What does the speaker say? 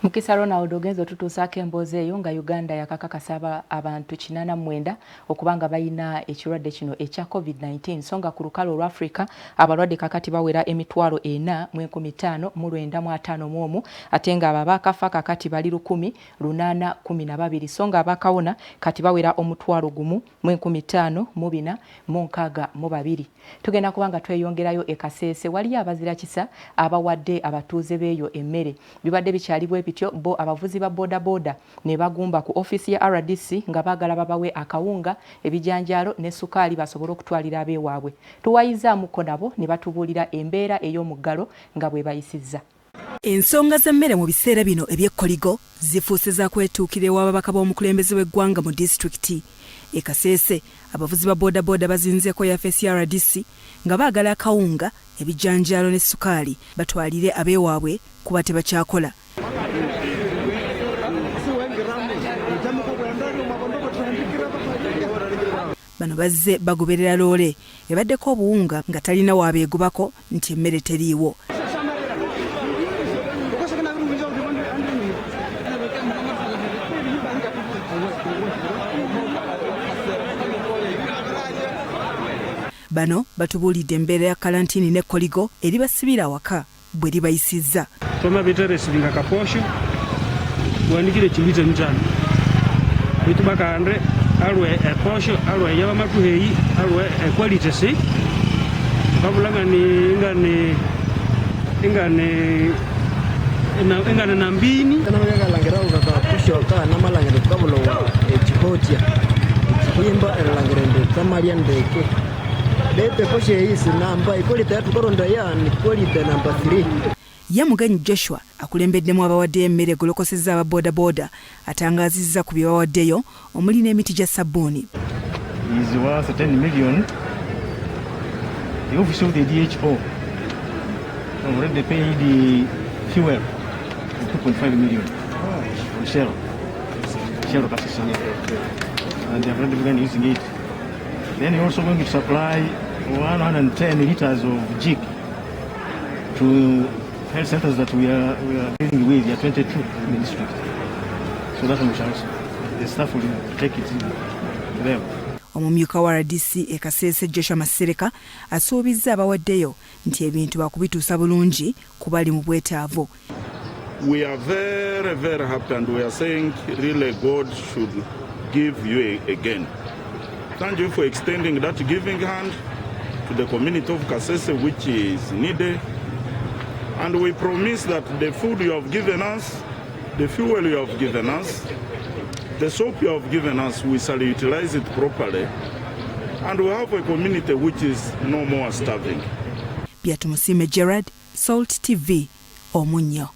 Mukisa Ronald ogenze otutuusaako emboozi eyo nga Uganda yakakakasa abantu 89 okuba nga balina ekirwadde kino ekya COVID-19 so nga ku lukalu olwa Afrika abalwadde kakati bawera 45,591 ate nga abo abaakafa kakati bali 1812 so nga abaakawona kati bawera 15,462. Tugenda kuba nga tweyongerayo e Kasese waliyo abazira kisa abawadde abatuuze b'eyo emmere. Bibadde bikyali bwe bityo bo abavuzi ba bodaboda ne bagumba ku ofiisi ya rdc nga baagala babawe akawunga, ebijanjaalo ne ssukaali basobole okutwalira ab'ewaabwe. Tuwayizzaamuko nabo ne batubuulira embeera ey'omuggalo nga bw'ebayisizza. Ensonga z'emmere mu biseera bino eby'ekkoligo zifuuse za kwetuukira ew'ababaka b'omukulembeze w'eggwanga mu disitulikiti e Kasese. Abavuzi ba bodaboda bazinzeeko yafeesi ya rdc nga baagala akawunga, ebijanjaalo ne ssukaali batwalire abeewaabwe kuba tebakyakola. Bano bazze bagoberera loole ebaddeko obuwunga nga talina w'abeegobako nti emmere teriiwo. Bano batubuulidde embeera ya kalantiini n'ekkoligo eribasibira awaka bwe libayisizza. Twama biteresivinga kaposho wandikire chilita mitano bitu bakande alwe eposho alwe yaba matuheyi alwe equality si babula ngani ngani ingane ingane nambini kanamalangira kaposho ka namalangira kabulowa echihotia echihimba eralangira ndi kamalya ndeke bete posho eyisi namba ikwalite yatukoronda ya ni kwalite namba 3. Ye Mugenyi Joshua akulembeddemu abawaddeyo emmere egolokosezza aba bodaboda atangaazizza ku bye bawaddeyo omuli n'emiti gya ssabbuuni. Is worth 10 million. The office of the DHO already paid the fuel of 2.5 million on Shell, Shell Kasese, and they have already begun using it. Then you're also going to supply 110 liters of Jik to health centers that we are dealing with. There are 22 in the district. So that's one we shall also, the staff will take it to them. Omumyuka wa RDC e Kasese Joshua Masereka asuubizza abawaddeyo nti ebintu bakubituusa bulungi ku bali mu bwetaavu. We are very, very happy and we are saying really God should give you again. Thank you for extending that giving hand to the community of Kasese, which is needed. And we promise that the food you have given us, the fuel you have given us, the soap you have given us, we shall utilize it properly. And we have a community which is no more starving. Byatumusiime Gerard, Salt TV, Omunnyo.